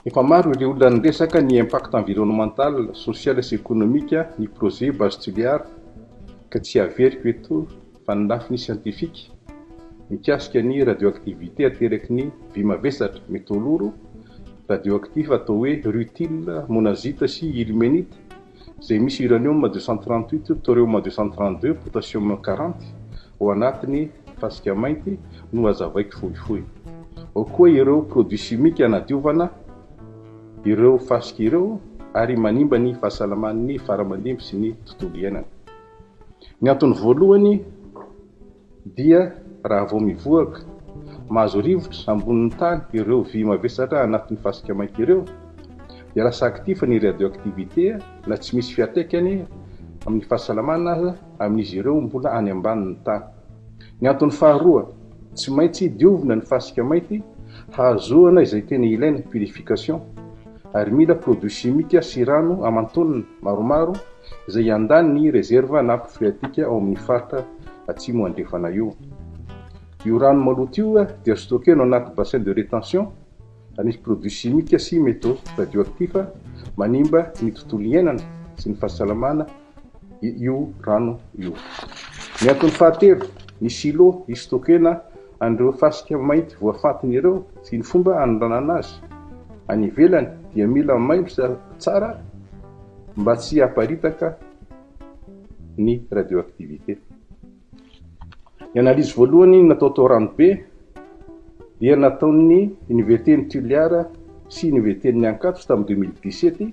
Efa maro ireo olona niresaka ny impact environnemental, social sy économique ny projet Base Toliara ka tsy averiko eto fa ny lafiny scientifique mikasika ny radioactivité ateraky ny vy mavesatra, métaux lourds, radioactifs atao hoe rutile, monazite sy ilménite izay misy uranium 238, thorium 232, potassium 40 ao anatin'ny fasika mainty no hazavaiko fohifohy. Ao koa ireo produits chimiques anadiovana ireo fasika ireo ary manimba ny fahasalaman'ny faramandimby sy ny tontolo iainana. Ny antony voalohany dia raha vao mivoaka mahazo rivotra ambonin'ny tany ireo vy mavesatra anatin'ny fasika mainty ireo dia lasa actif ny radioactivité na tsy misy fiantraikany amin'ny fahasalamana aza amin'izy ireo mbola any ambanin'ny tany. Ny antony faharoa, tsy maintsy diovina ny fasika mainty hahazoana izay tena ilaina, purification, ary mila produits chimiques sy rano aman-taonina maromaro izay hiandany ny réserve nappe phréatique ao amin'ny faritra atsimo andrefana io. Io rano maloto io dia stockena ao anaty bassin de rétention ary misy produits chimiques sy métaux radioactifs manimba ny tontolo iainana sy ny fahasalamana io rano io. Ny antony fahatelo, ny silo histockena an'ireo fasika mainty voafantina ireo sy ny fomba hanondranana azy any ivelany dia mila mailo tsara mba tsy haparitaka ny radioactivité. Ny analyse voalohany natao tao Ranobe dia nataon'ny Université-n'i Toliara sy Université-n'ny Ankatso tamin'ny 2017,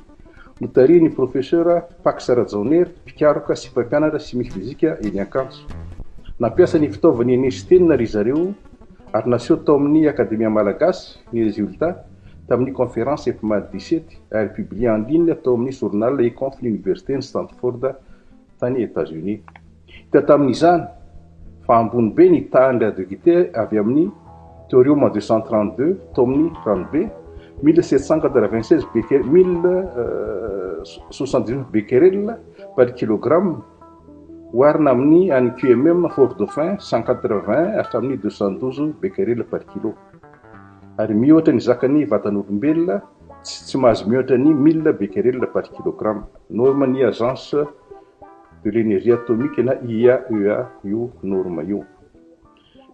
notarihin'ny professeur Pax Rajaonery, mpikaroka sy mpampianatra chimie physique eny Ankatso. Nampiasa ny fitaovan'ny INSTN ry zareo ary naseho tao amin'ny Akademia Malagasy ny résultat tamin'ny conférence EPMAD 17 ary publié en ligne tao amin'ny journal ECONF ny Université-n'i Stanford tany États-Unis. Hita tamin'izany fa ambony be ny tahan'ny radioactivité avy amin'ny thorium 232 tao amin'ny ranobe, 1796 becquerel, 1079 becquerel par kilogramme, oharina amin'ny an'ny QMM Fort Dauphin 180 hatramin'ny 212 becquerel par kilo. Ary mihoatra ny zakan'ny vatan'olombelona tsy mahazo mihoatra ny 1000 becquerel par kilogramme. Norme ny agence de l'énergie atomique na IAEA io norme io.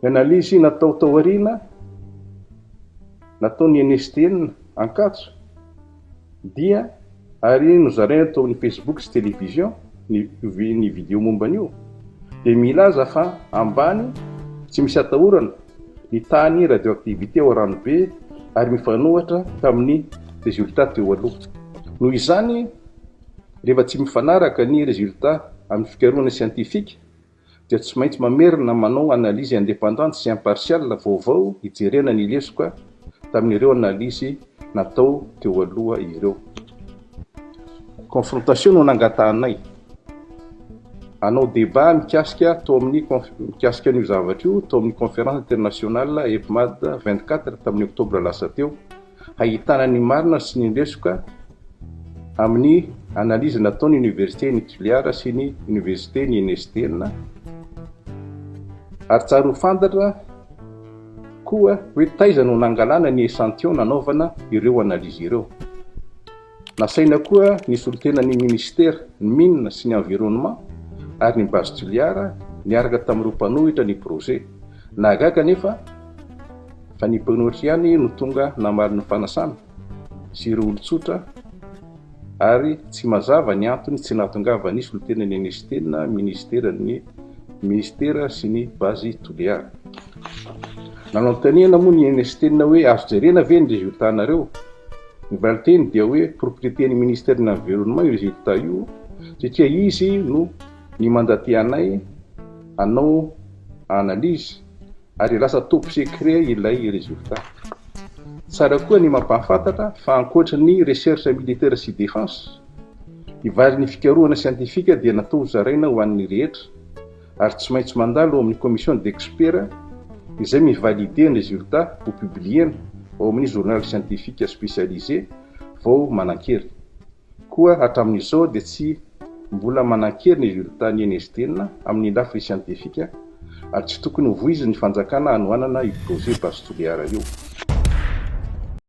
Ny analyse natao tao aoriana nataon'ny INSTN Ankatso dia ary nozaraina tao amin'ny Facebook sy télévision ny vidéo momba an'io dia milaza fa ambany tsy misy atahorana ny tahan'ny radioactivité ao Ranobe ary mifanohatra tamin'ny résultat teo aloha. Noho izany, rehefa tsy mifanaraka ny résultat amin'ny fikarohana scientifique dia tsy maintsy mamerina manao analyse indépendante sy impartiale vaovao hijerena ny lesoka tamin'ireo analyse natao teo aloha ireo. Confrontation no nangatahanay hanao débat mikasika tao amin'ny mikasika an'io zavatra io tao amin'ny conférence internationale EPMAD 24 tamin'ny octobre lasa teo, hahitana ny marina sy ny lesoka amin'ny analyse nataon'ny Université ny Toliara sy ny Université ny INSTN. Ary tsara ho fantatra koa hoe taiza no nangalana ny échantillon nanaovana ireo analyse ireo. Nasaina koa ny solotenan'ny ministère ny mine sy ny environnement ary ny Base Toliara niaraka tamin'ireo mpanohitra ny projet. Nahagaga nefa fa ny mpanohitra ihany no tonga namaly ny fanasana sy ireo olon-tsotra ary tsy mazava ny antony tsy nahatongavan'ny solotenan'ny INSTN, ministeran'ny ministera sy ny Base Toliara. Nanontaniana moa ny INSTN hoe azo jerena ve ny résultat nareo? Ny valinteny dia hoe propriété ny ministère ny environnement io résultat io satria izy no ny mandaté anay hanao analyse ary lasa top secret ilay résultat. Tsara koa ny mampahafantatra fa ankoatra ny recherche militaire sy défense, ny valin'ny fikarohana scientifique dia natao hozaraina ho an'ny rehetra ary tsy maintsy mandalo ao amin'ny commission d'experts izay mivalide ny résultat ho publiena ao amin'ny journal scientifique spécialisé vao manan-kery. Koa hatramin'izao dia tsy mbola manan-kery ny résultat ny INSTN amin'ny lafiny scientifique ary tsy tokony ho voizin'ny fanjakana hanohanana io projet Base Toliara io.